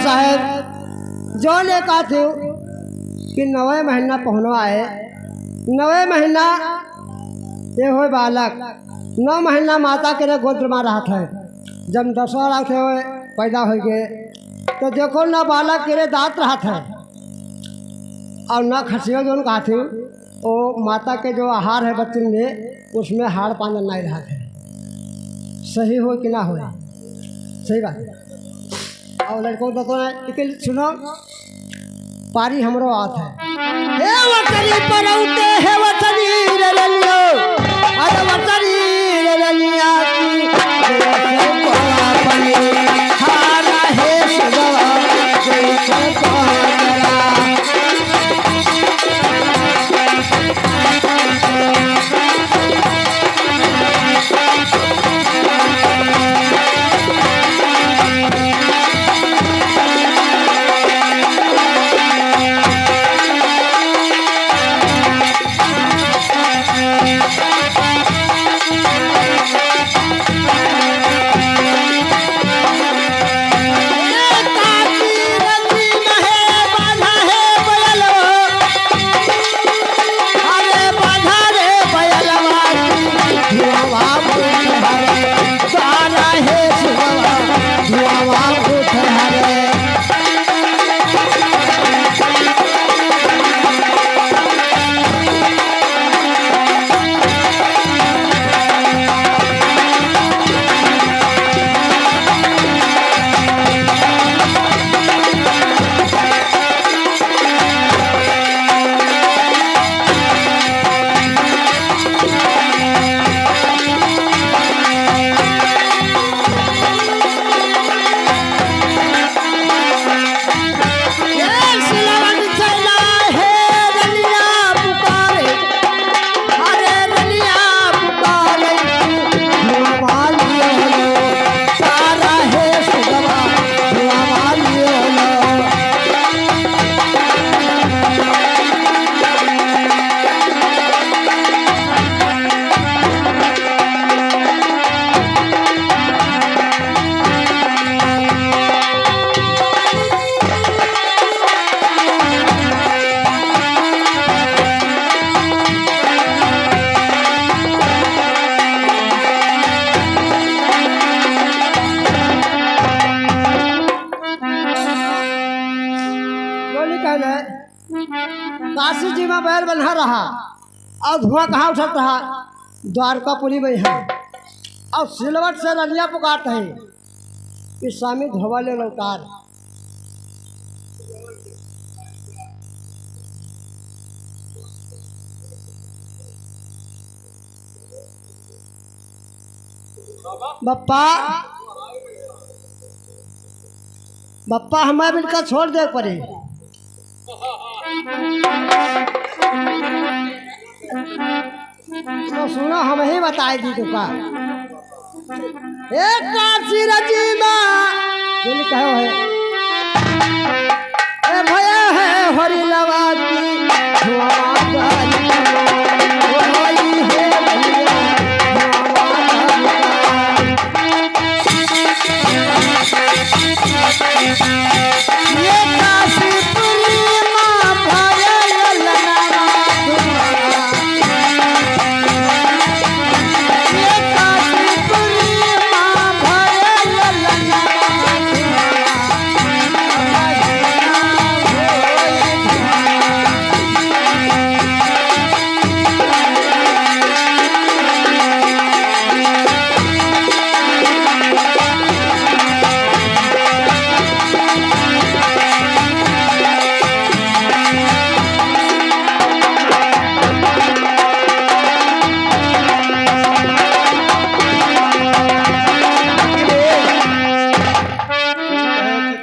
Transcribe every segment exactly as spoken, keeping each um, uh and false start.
साहेब, जौन ये कहत हो कि नवे महीना पहुनवा आए, नवे महीना ये होए बालक, नौ महीना माता के रे गोद मा रहत है। जब दसवा रात होए पैदा होइगे, तो देखो ना बालक के रे दाँत रहत है और ना खसियो जौन कहत हो, ओ माता के जो आहार है बच्चन में, उसमें हाड़ पांजन नाहीं रहत है। सही हो कि ना हो? सही बात है। और लड़को तो, तो है, लेकिन सुनो, पारी हमरो आत है। हे वतनी परौते, हे वतनी रे रलियो, अरे वतनी रे रलिया की, जैसे कोला पनी, हारा हे सुगवा, जैसे कोला। काशी जी मा बैल बन्हा रहा, और धुआँ कहाँ उठत रहा? द्वारकापुरी मा है। और सिलवट से रनिया पुकारत है कि स्वामी धोवा ले लौटार। बप्पा, बप्पा, हमें बिनका छोड़ दे परे। तो सुनो, हम ही बताए दी तुका। ए काशी रजीमा, बोली कहो है। ए भया है हरि लवा की, धुआं गाली, ओ हरि है भैया, धुआं गाली।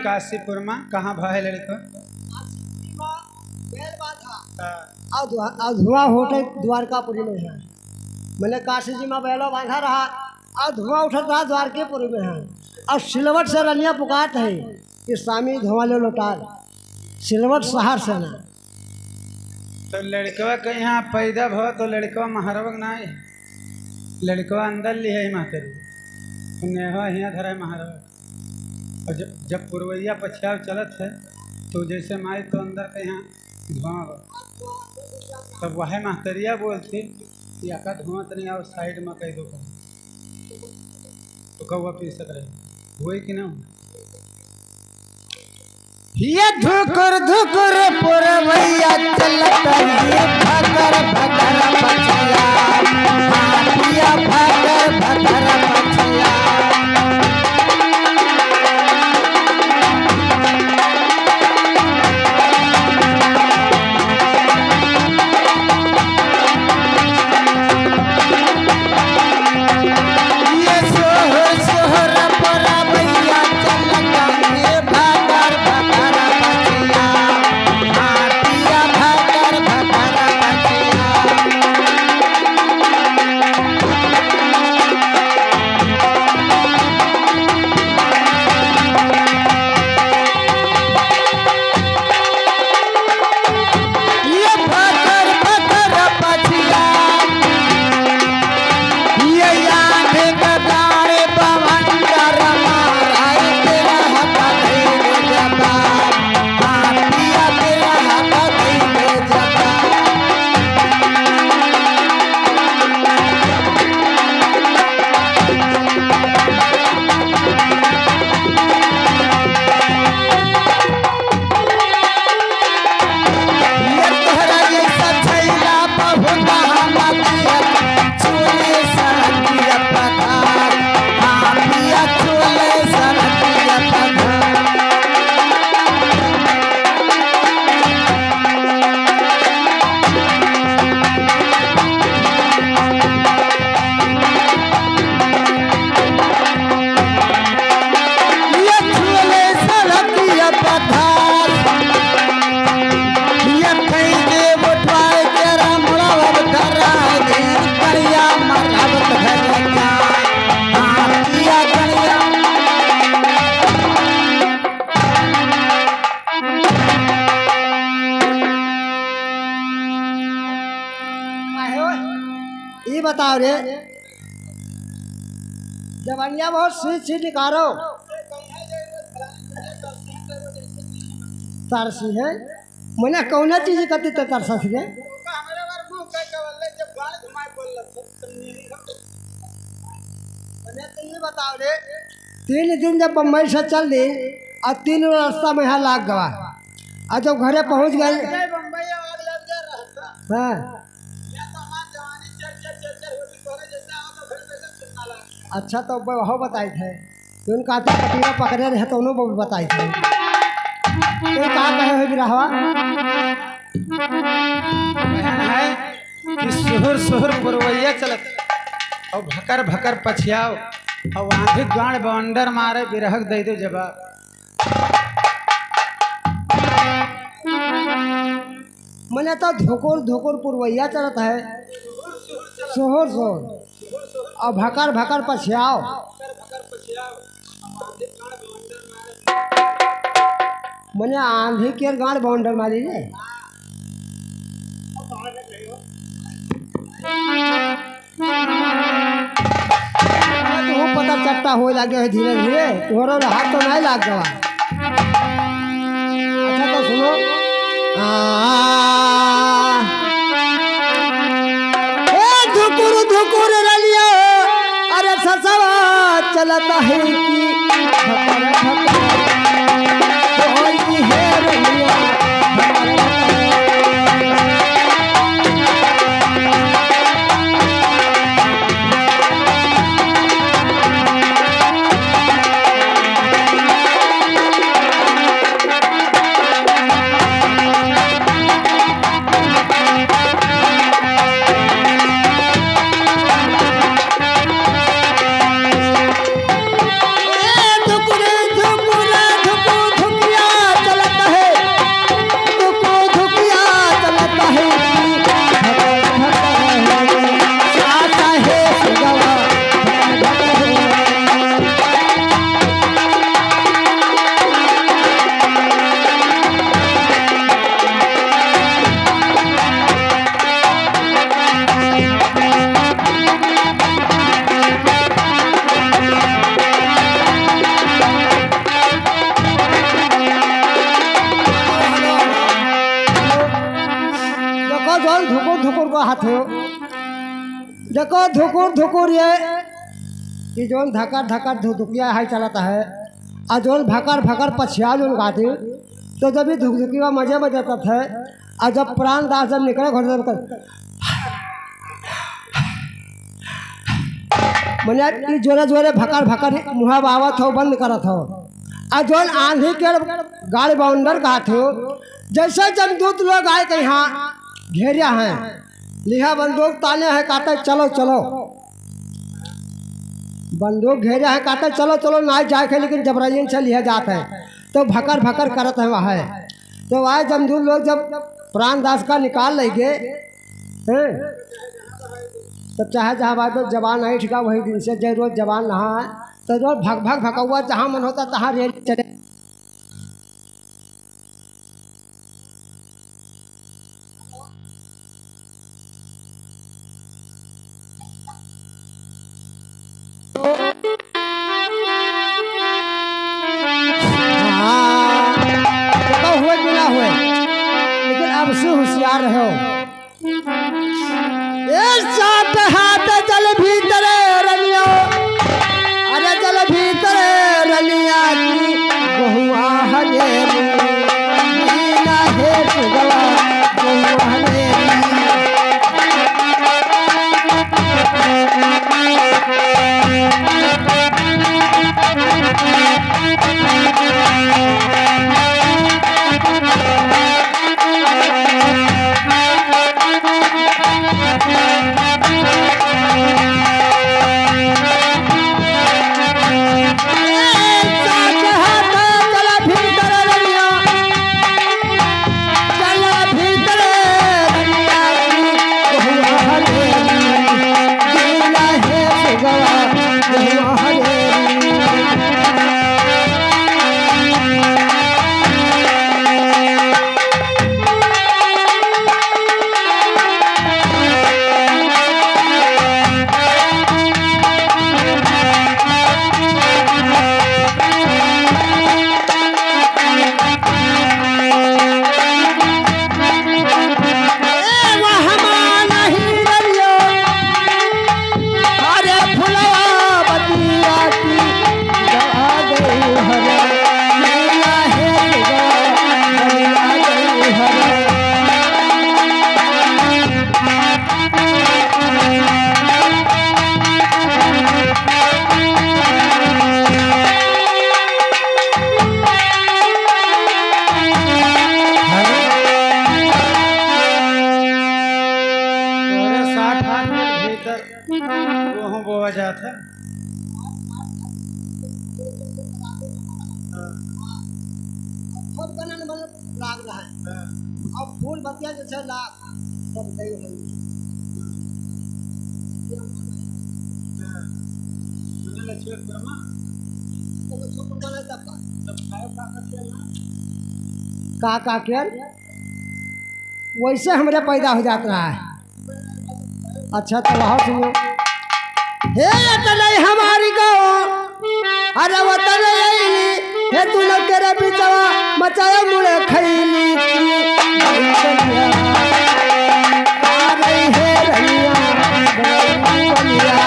काशीपुर मा कहाँ भा है लड़का? हाँ। अधुआ, अधुआ होते द्वारकापुरी मा है। मने काशी जी मा बैलो बांधा रहा, अधुआ उठत रहा द्वारकापुरी मा है। और सिलवट से रनिया पुकारत है कि स्वामी धोवा ले लौटार, सिलवट शहर से ना। तो लड़कवा के यहाँ पैदा भवा तो लड़कवा महरवा के ना है, लड़कवा अंदर लिहे है महतरी, तो नेहवा हियाँ धरा है महरवा। और जब, जब पुरवैया पछियाव चलत है, तो जैसे माई तो अंदर के यहाँ धुआं बा, तब वह महतरिया बोलती कि "आका धुआं तनी और साइड में कह दो", तो कौआ पी सक रहे, हुए कि ना हुए? ये धुकुर धुकुर पुरवैया चलत, ये भकर भकर पछिया, हाँ पिया भकर भकर पछिया। ये सोहर सोहर पुरवैया चलत, ये भकर भकर पछिया, हाँ पिया भकर भकर पछिया। ये भकर भकर पछिया, ये याद के गाने बवंडर माराई तेरा हक धइले जबा, हाँ पिया तेरा हक धइले जबा। ये तोहरा जैसा छैला बहुत हम दिया, चोले सरतिया पधार, हाँ पिया चोले सरतिया पधार। ये छुअले सड़किया पथार, ये कहीं के उठवाए के रामड़ा अब धराए दे, करिया मरहबत घर का, हाँ, पिया करिया। काहे हो? ई बताओ रे, जवनिया बहुत स्वीट स्वीट निकारो। तरसी है, मने कौना चीज कति त तरसस रे? मने तो ये बताओ रे, तीन दिन जब बम्बई से चल दी और तीन रास्ता में यहाँ लाग गवा, और जब घरे पहुँच गए, हाँ। अच्छा, तो अब हो बताई थे, उनका तो पतीला पकड़े रहे, तो उन्हों बताई थे। तो का कहे हो बिरहवा? कहन है कि सुहुर सुहुर पुरवैया चलत, और भकर भकर पछियाव, और आंधी गाड़ बवंडर मारे, बिरहक दे दो जवाब। मने तो धोकोर धोकोर पुरवैया चलत है, सोहर सोहर, और भकर भकर पछियाव। मने आंधी के गाड़ बवंडर मारी रे। तू पता चट्टा होए लागे है धीरे धीरे, तोहरो हाथ तो नहीं लाग गवा। अच्छा तो सुनो। आ, ए धुकुर धुकुर रलिया, अरे ससवा चलता है कि भकर भकर। होई है रलिया, भकर भकर। कहत हो, देखो धुकुर धुकुर ये, ये जौन धकर धकर धुधुकिया है चलत है, आ जौन भकर भकर पछिया जौन गाती, तो जब ये धुकधुकिया मजे में देता है, आ जब प्राण दास जब निकले घर से निकल, मने ई जोरे जोरे भकर भकर मुँह बावत हो, बंद करत हो। आ जौन आंधी के गाड़ बाउंडर कहत हो, जैसे जमदूत लोग आए के यहाँ घेरिया है, लिहा बंदूक ताने है, कहते चलो चलो। बंदूक घेरिया है, कहते चलो चलो, ना जाए के, लेकिन जबरइयन से लिहा जात है, तो भकर भकर करत है वहाँ। तो वहाँ जमदूत लोग जब प्राणदास का निकाल लेंगे, हैं? तो चाहे जहाँ बात हो, जवान है ठीक है, वही दिन से जय रोज जवान नहा, तो रोज भक भक भकौआ जहाँ मन होता तहाँ रेल चले। हाँ, तो हुए कि ना हुए, लेकिन अब से होशियार रहो। ए सात हाथ जल भीतर रनिया, अरे जल भीतर रनिया की बहुआ हरेली, लीला हे सुगवा बहुआ हरेली। तोरे साठ हाथ के भीतर गेहूं बोआ जात है। फूल बनन बनन लाग रहा है। हाँ। अब फूल बतिया जैसे लाग, सब गई है। हाँ। मतलब लक्ष्मी ब्रह्मा। तो वो सब बना तब का? तब खाए का करते हैं ना? का, का केर? वैसे हमरे पैदा हो जात रहा है। अच्छा, तो वहाँ सुनो। हे अतलई हमारी गाँव, अरे वतन अइली, हे तू लोग के रे बिचवा, मचाया मुड़े खैली की। आ रही है रैया, बलिया।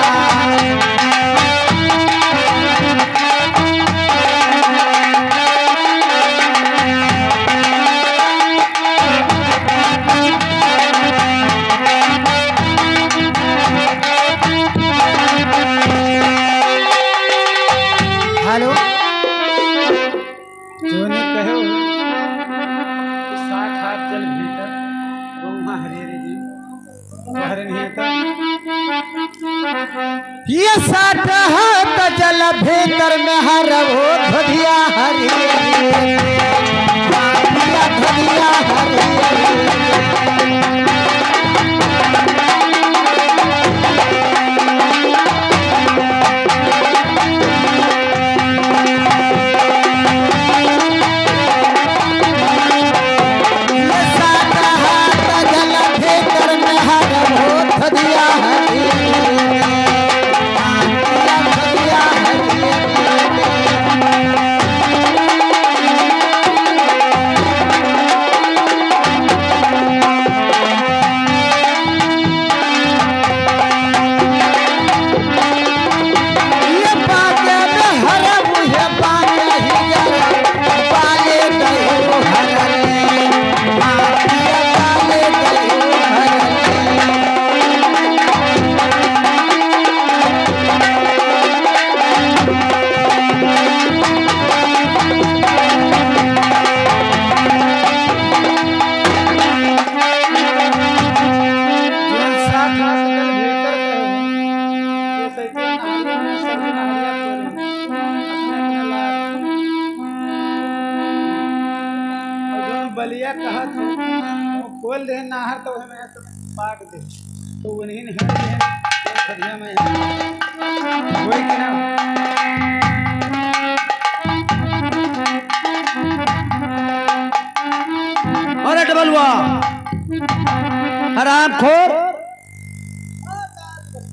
हेलो। जोने कहो, साठ हाथ जल भीतर, ब्रह्मा हरे रे जी। ये साठ हाथ जल भीतर में हर वो धुरिया हरी, धुरिया हरी। लिया कहत हूँ, वो खोल दे नाहर तो हमें तो पाट दे। तो उन्हीं ने हर दे, तो खदिया में है। कोई के ना। अरे डबलुआ, हरामखोर,